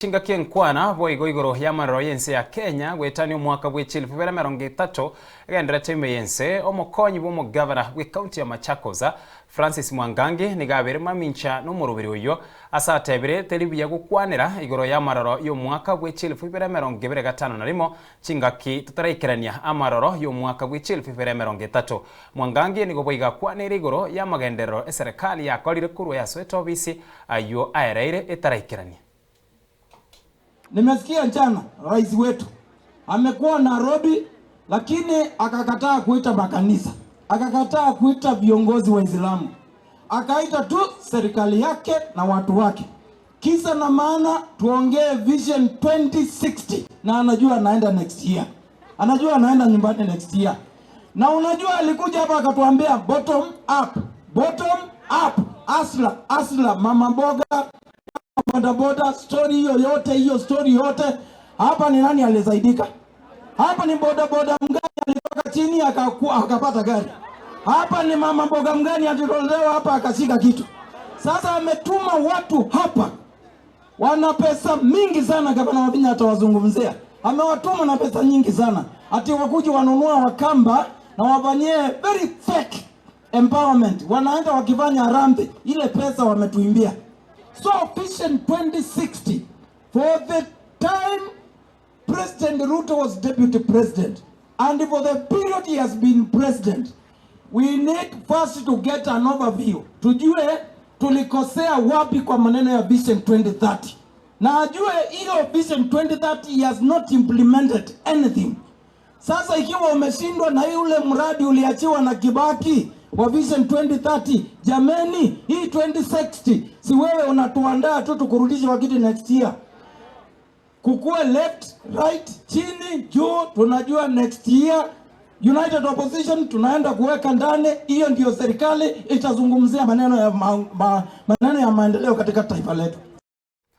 Chingaki enkwana boigo igoro y'amaroro y'ense ya Kenya goetania omwaka bwe chilifu ibere emerongo etato egenderete ime y'ense, omokonyi bw'omogavana bw'ecounty ya Machakos Francis Mwangangi nigo abeire mamincha nomoroberi oyio ase atebire teri buya gokwanera igoro y'amaroro y'omwaka bwe chilifu ibere emerongo ebere gatano na rimo chingaki totaraikerania amaroro y'omwaka bwe chilifu ibere emerongo etato. Mwangangi nigo boigo akwaneire igoro y'amagenderero eserekari yakorire korwa yasoete obisi ayio aereire etaraikerania. Nimesikia jana rais wetu amekuwa Nairobi, lakini akakataa kuita makanisa, akakataa kuita viongozi wa Islamu, akaita tu serikali yake na watu wake. Kisa na maana tuongee Vision 2060, na anajua anaenda next year, anajua anaenda nyumbani next year. Na unajua alikuja hapa akatuambia bottom up, bottom up, hustler, hustler, mama mboga bodaboda, story hiyo yote, hiyo story yote hapa. Ni nani alisaidika hapa? Ni bodaboda mgani alitoka chini akapata gari? Hapa ni mama mboga mgani alitolewa hapa akashika kitu? Sasa ametuma watu hapa wana pesa mingi sana, Gavana Wavinya atawazungumzia. Amewatuma na pesa nyingi sana, ati wakuja wanunua Wakamba na wafanyie very fake empowerment. Wanaenda wakifanya harambee, ile pesa wametuimbia. So Vision 2060, for the time President Ruto was deputy president and for the period he has been president, we need first to get an overview, tujue tulikosea wapi kwa maneno ya Vision 2030, na ajue hiyo Vision 2030 he has not implemented anything. Sasa ikiwa umeshindwa na yule mradi uliachiwa na Kibaki wa Vision 2030, jameni, hii 2060 si wewe unatuandaa tu tukurudishe kwa kiti next year? Kukue left, right, chini, juu, tunajua next year United Opposition tunaenda kuweka ndani. Hiyo ndio serikali itazungumzia maneno ya maendeleo katika taifa letu.